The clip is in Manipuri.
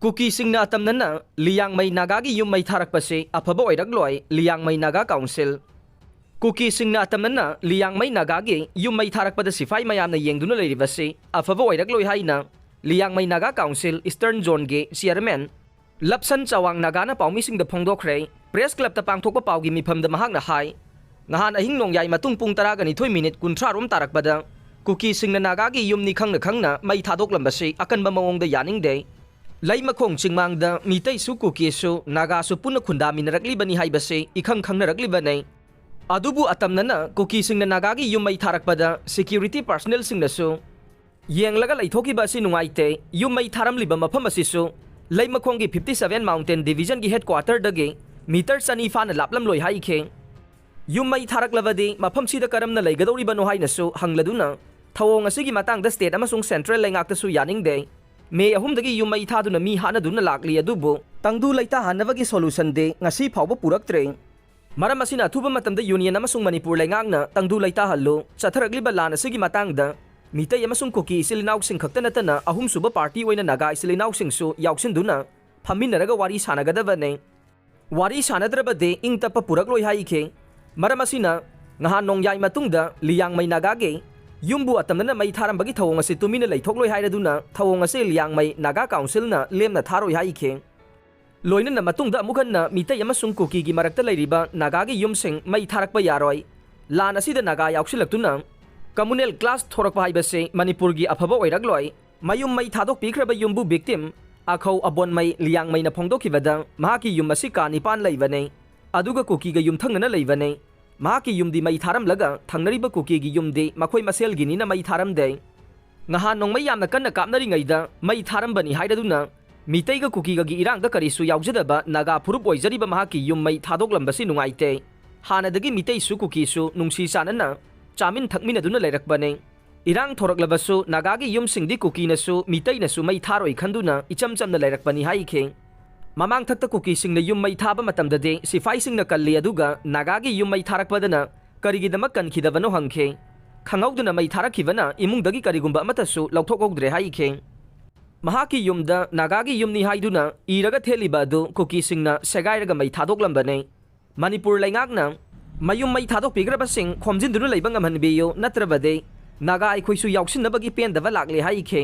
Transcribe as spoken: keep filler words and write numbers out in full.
ꯀꯨꯀꯤꯁꯤꯡꯅ ꯑꯇꯝꯅꯅ ꯂꯤꯌꯥꯡꯃꯩ ꯅꯥꯒꯥꯒꯤ ꯌꯨꯝ ꯃꯩ ꯊꯥꯔꯛꯄꯁꯤ ꯑꯐꯕ ꯑꯣꯏꯔꯛꯂꯣꯏ, ꯂꯤꯌꯥꯡꯃꯩ ꯅꯥꯒꯥ ꯀꯥꯎꯟꯁꯤꯜ꯫ ꯀꯨꯀꯤꯁꯤꯡꯅ ꯑꯇꯝꯅꯅ ꯂꯤꯌꯥꯡꯃꯩ ꯅꯥꯒꯥꯒꯤ ꯌꯨꯝ ꯃꯩ ꯊꯥꯔꯛꯄꯗ ꯁꯤꯐꯥꯏ ꯃꯌꯥꯝꯅ ꯌꯦꯡꯗꯨꯅ ꯂꯩꯔꯤꯕꯁꯤ ꯑꯐꯕ ꯑꯣꯏꯔꯛꯂꯣꯏ ꯍꯥꯏꯅ ꯂꯤꯌꯥꯡꯃꯩ ꯅꯥꯒꯥ ꯀꯥꯎꯟꯁꯤꯜ ꯏꯁꯇꯔꯟ ꯖꯣꯟꯒꯤ ꯆꯤꯌꯔꯃꯦꯟ ꯂꯞꯁꯟ ꯆꯋꯥꯡ ꯅꯥꯒꯥꯅ ꯄꯥꯎꯃꯤꯁꯤꯡꯗ ꯐꯣꯡꯗꯣꯛꯈ꯭ꯔꯦ꯫ ꯄ꯭ꯔꯦꯁ ꯀ꯭ꯂꯕꯇ ꯄꯥꯡꯊꯣꯛꯄ ꯄꯥꯎꯒꯤ ꯃꯤꯐꯝꯗ ꯃꯍꯥꯛꯅ ꯍꯥꯏ, ꯉꯍꯥꯟ ꯑꯍꯤꯡ ꯅꯣꯡꯌꯥꯏ ꯃꯇꯨꯡ ꯄꯨꯡ ꯇꯔꯥꯒ ꯅꯤꯊꯣꯏ ꯃꯤꯅꯤꯠ ꯀꯨꯟꯊ꯭ꯔꯥ ꯔꯣꯝ ꯇꯥꯔꯛꯄꯗ ꯀꯨꯀꯤꯁꯤꯡꯅ ꯅꯥꯒꯥꯒꯤ ꯌꯨꯝꯅꯤ ꯈꯪꯅ ꯈꯪꯅ ꯃꯩ ꯊꯥꯗꯣꯛꯂꯝꯕꯁꯤ ꯑꯀꯟꯕ ꯃꯑꯣꯡꯗ ꯌꯥꯅꯤꯡꯗꯦ꯫ ꯂꯩꯃꯈꯣꯡ ꯆꯤꯡꯃꯥꯡꯗ ꯃꯤꯇꯩꯁꯨ ꯀꯨꯀꯤꯁꯨ ꯅꯥꯒꯥꯁꯨ ꯄꯨꯟꯅ ꯈꯨꯟꯗꯥꯃꯤꯟꯅꯔꯛꯂꯤꯕꯅꯤ ꯍꯥꯏꯕꯁꯤ ꯏꯈꯪ ꯈꯪꯅꯔꯛꯂꯤꯕꯅꯤ꯫ ꯑꯗꯨꯕꯨ ꯑꯇꯝꯅꯅ ꯀꯨꯀꯤꯁꯤꯡꯅ ꯅꯥꯒꯥꯒꯤ ꯌꯨꯝ ꯃꯩ ꯊꯥꯔꯛꯄꯗ ꯁꯦꯀ꯭ꯌꯨꯔꯤꯇꯤ ꯄꯥꯔꯁꯅꯦꯜꯁꯤꯡꯅꯁꯨ ꯌꯦꯡꯂꯒ ꯂꯩꯊꯣꯛꯈꯤꯕ ꯑꯁꯤ ꯅꯨꯡꯉꯥꯏꯇꯦ꯫ ꯌꯨꯝ ꯃꯩ ꯊꯥꯔꯝꯂꯤꯕ ꯃꯐꯝ ꯑꯁꯤꯁꯨ ꯂꯩꯃꯈꯣꯡꯒꯤ ꯐꯤꯐꯇꯤ ꯁꯚꯦꯟ ꯃꯥꯎꯟꯇꯦꯟ ꯗꯤꯚꯤꯖꯟꯒꯤ ꯍꯦꯗꯀ꯭ꯋꯥꯇꯔꯗꯒꯤ ꯃꯤꯇꯔ ꯆꯅꯤ ꯐꯥꯅ ꯂꯥꯞꯂꯝꯂꯣꯏ ꯍꯥꯏꯈꯤ꯫ ꯌꯨꯝ ꯃꯩ ꯊꯥꯔꯛꯂꯕꯗꯤ ꯃꯐꯝꯁꯤꯗ ꯀꯔꯝꯅ ꯂꯩꯒꯗꯧꯔꯤꯕꯅꯣ ꯍꯥꯏꯅꯁꯨ ꯍꯪꯂꯗꯨꯅ ꯊꯧꯑꯣꯡ ꯑꯁꯤꯒꯤ ꯃꯇꯥꯡꯗ ꯁ꯭ꯇꯦꯠ ꯑꯃꯁꯨꯡ ꯁꯦꯟꯇ꯭ꯔꯦꯜ ꯂꯩꯉꯥꯛꯇꯁꯨ ꯌꯥꯅꯤꯡꯗꯦ꯫ ꯃꯦ ꯑꯍꯨꯝꯗꯒꯤ ꯌꯨꯝ ꯃꯩ ꯊꯥꯗꯨꯅ ꯃꯤ ꯍꯥꯠꯅꯗꯨꯅ ꯂꯥꯛꯂꯤ, ꯑꯗꯨꯕꯨ ꯇꯪꯗꯨ ꯂꯩꯇꯥꯍꯟꯅꯕꯒꯤ ꯁꯣꯂꯨꯁꯟꯗꯤ ꯉꯁꯤ ꯐꯥꯎꯕ ꯄꯨꯔꯛꯇ꯭ꯔꯦ꯫ ꯃꯔꯝ ꯑꯁꯤꯅ ꯑꯊꯨꯕ ꯃꯇꯝꯗ ꯌꯨꯅꯤꯌꯟ ꯑꯃꯁꯨꯡ ꯃꯅꯤꯄꯨꯔ ꯂꯩꯉꯥꯛꯅ ꯇꯪꯗꯨ ꯂꯩꯇꯥꯍꯜꯂꯨ꯫ ꯆꯠꯊꯔꯛꯂꯤꯕ ꯂꯥꯟ ꯑꯁꯤꯒꯤ ꯃꯇꯥꯡꯗ ꯃꯤꯇꯩ ꯑꯃꯁꯨꯡ ꯀꯨꯀꯤ ꯏꯆꯤꯜ ꯏꯅꯥꯎꯁꯤꯡ ꯈꯛꯇ ꯅꯠꯇꯅ ꯑꯍꯨꯝꯁꯨꯕ ꯄꯥꯔꯇꯤ ꯑꯣꯏꯅ ꯅꯥꯒꯥ ꯏꯆꯤꯜ ꯏꯅꯥꯎꯁꯤꯡꯁꯨ ꯌꯥꯎꯁꯤꯟꯗꯨꯅ ꯐꯝꯃꯤꯟꯅꯔꯒ ꯋꯥꯔꯤ ꯁꯥꯟꯅꯒꯗꯕꯅꯤ꯫ ꯋꯥꯔꯤ ꯁꯥꯟꯅꯗ꯭ꯔꯕꯗꯤ ꯏꯪ ꯇꯞꯄ ꯄꯨꯔꯛꯂꯣꯏ ꯍꯥꯏꯈꯤ꯫ ꯃꯔꯝ ꯑꯁꯤꯅ ꯉꯍꯥꯟ ꯅꯣꯡꯌꯥꯏ ꯃꯇꯨꯡꯗ ꯂꯤꯌꯥꯡꯃꯩ ꯅꯥꯒꯥꯒꯤ ꯌꯨꯝꯕꯨ ꯑꯇꯝꯅꯅ ꯃꯩ ꯊꯥꯔꯝꯕꯒꯤ ꯊꯧꯑꯣꯡ ꯑꯁꯤ ꯇꯨꯃꯤꯟꯅ ꯂꯩꯊꯣꯛꯂꯣꯏ ꯍꯥꯏꯔꯗꯨꯅ ꯊꯧꯑꯣꯡ ꯑꯁꯤ ꯂꯤꯌꯥꯡꯃꯩ ꯅꯥꯒꯥ ꯀꯥꯎꯟꯁꯤꯜꯅ ꯂꯦꯝꯅ ꯊꯥꯔꯣꯏ ꯍꯥꯏꯈꯤ꯫ ꯂꯣꯏꯅꯅ ꯃꯇꯨꯡꯗ ꯑꯃꯨꯛ ꯍꯟꯅ ꯃꯤꯇꯩ ꯑꯃꯁꯨꯡ ꯀꯨꯀꯤꯒꯤ ꯃꯔꯛꯇ ꯂꯩꯔꯤꯕ ꯅꯥꯒꯥꯒꯤ ꯌꯨꯝꯁꯤꯡ ꯃꯩ ꯊꯥꯔꯛꯄ ꯌꯥꯔꯣꯏ꯫ ꯂꯥꯟ ꯑꯁꯤꯗ ꯅꯥꯒꯥ ꯌꯥꯎꯁꯤꯜꯂꯛꯇꯨꯅ ꯀꯃꯨꯅꯦꯜ ꯀ꯭ꯂꯥꯁ ꯊꯣꯔꯛꯄ ꯍꯥꯏꯕꯁꯤ ꯃꯅꯤꯄꯨꯔꯒꯤ ꯑꯐꯕ ꯑꯣꯏꯔꯛꯂꯣꯏ꯫ ꯃꯌꯨꯝ ꯃꯩ ꯊꯥꯗꯣꯛꯄꯤꯈ꯭ꯔꯕ ꯌꯨꯝꯕꯨ ꯕꯤꯛꯇꯤꯝ ꯑꯈꯧ ꯑꯕꯣꯟꯃꯩ ꯂꯤꯌꯥꯡꯃꯩꯅ ꯐꯣꯡꯗꯣꯛꯈꯤꯕꯗ ꯃꯍꯥꯛꯀꯤ ꯌꯨꯝ ꯑꯁꯤ ꯀꯥ ꯅꯤꯄꯥꯟ ꯂꯩꯕꯅꯤ, ꯑꯗꯨꯒ ꯀꯨꯀꯤꯒ ꯌꯨꯝꯊꯪꯅꯅ ꯂꯩꯕꯅꯤ꯫ ꯃꯍꯥꯛꯀꯤ ꯌꯨꯝꯗꯤ ꯃꯩ ꯊꯥꯔꯝꯂꯒ ꯊꯪꯅꯔꯤꯕ ꯀꯨꯀꯤꯒꯤ ꯌꯨꯝꯗꯤ ꯃꯈꯣꯏ ꯃꯁꯦꯜꯒꯤꯅꯤꯅ ꯃꯩ ꯊꯥꯔꯝꯗꯦ꯫ ꯉꯍꯥꯟ ꯅꯣꯡꯃꯩ ꯌꯥꯝꯅ ꯀꯟꯅ ꯀꯥꯞꯅꯔꯤꯉꯩꯗ ꯃꯩ ꯊꯥꯔꯝꯕꯅꯤ ꯍꯥꯏꯔꯗꯨꯅ ꯃꯤꯇꯩꯒ ꯀꯨꯀꯤꯒꯒꯤ ꯏꯔꯥꯡꯗ ꯀꯔꯤꯁꯨ ꯌꯥꯎꯖꯗꯕ ꯅꯥꯒꯥ ꯐꯨꯔꯨꯞ ꯑꯣꯏꯖꯔꯤꯕ ꯃꯍꯥꯛꯀꯤ ꯌꯨꯝ ꯃꯩ ꯊꯥꯗꯣꯛꯂꯝꯕꯁꯤ ꯅꯨꯡꯉꯥꯏꯇꯦ꯫ ꯍꯥꯟꯅꯗꯒꯤ ꯃꯤꯇꯩꯁꯨ ꯀꯨꯀꯤꯁꯨ ꯅꯨꯡꯁꯤ ꯆꯥꯟꯅꯅ ꯆꯥꯃꯤꯟ ꯊꯛꯃꯤꯟꯅꯗꯨꯅ ꯂꯩꯔꯛꯄꯅꯤ꯫ ꯏꯔꯥꯡ ꯊꯣꯔꯛꯂꯕꯁꯨ ꯅꯥꯒꯥꯒꯤ ꯌꯨꯝꯁꯤꯡꯗꯤ ꯀꯨꯀꯤꯅꯁꯨ ꯃꯤꯇꯩꯅꯁꯨ ꯃꯩ ꯊꯥꯔꯣꯏ ꯈꯟꯗꯨꯅ ꯏꯆꯝ ꯆꯝꯅ ꯂꯩꯔꯛꯄꯅꯤ ꯍꯥꯏꯈꯤ꯫ ꯃꯃꯥꯡꯊꯛꯇ ꯀꯨꯀꯤꯁꯤꯡꯅ ꯌꯨꯝ ꯃꯩ ꯊꯥꯕ ꯃꯇꯝꯗꯗꯤ ꯁꯤꯐꯥꯏꯁꯤꯡꯅ ꯀꯜꯂꯤ, ꯑꯗꯨꯒ ꯅꯥꯒꯥꯒꯤ ꯌꯨꯝ ꯃꯩ ꯊꯥꯔꯛꯄꯗꯅ ꯀꯔꯤꯒꯤꯗꯃꯛ ꯀꯟꯈꯤꯗꯕꯅꯣ ꯍꯪꯈꯤ꯫ ꯈꯪꯍꯧꯗꯅ ꯃꯩ ꯊꯥꯔꯛꯈꯤꯕꯅ ꯏꯃꯨꯡꯗꯒꯤ ꯀꯔꯤꯒꯨꯝꯕ ꯑꯃꯠꯇꯁꯨ ꯂꯧꯊꯣꯛꯍꯧꯗ꯭ꯔꯦ ꯍꯥꯏꯈꯤ꯫ ꯃꯍꯥꯛꯀꯤ ꯌꯨꯝꯗ ꯅꯥꯒꯥꯒꯤ ꯌꯨꯝꯅꯤ ꯍꯥꯏꯗꯨꯅ ꯏꯔꯒ ꯊꯦꯠꯂꯤꯕ ꯑꯗꯨ ꯀꯨꯀꯤꯁꯤꯡꯅ ꯁꯦꯒꯥꯏꯔꯒ ꯃꯩ ꯊꯥꯗꯣꯛꯂꯝꯕꯅꯤ꯫ ꯃꯅꯤꯄꯨꯔ ꯂꯩꯉꯥꯛꯅ ꯃꯌꯨꯝ ꯃꯩ ꯊꯥꯗꯣꯛꯄꯤꯈ꯭ꯔꯕꯁꯤꯡ ꯈꯣꯝꯖꯤꯟꯗꯨꯅ ꯂꯩꯕ ꯉꯝꯍꯟꯕꯤꯌꯨ, ꯅꯠꯇ꯭ꯔꯕꯗꯤ ꯅꯥꯒꯥ ꯑꯩꯈꯣꯏꯁꯨ ꯌꯥꯎꯁꯤꯟꯅꯕꯒꯤ ꯄꯦꯟꯗꯕ ꯂꯥꯛꯂꯦ ꯍꯥꯏꯈꯤ꯫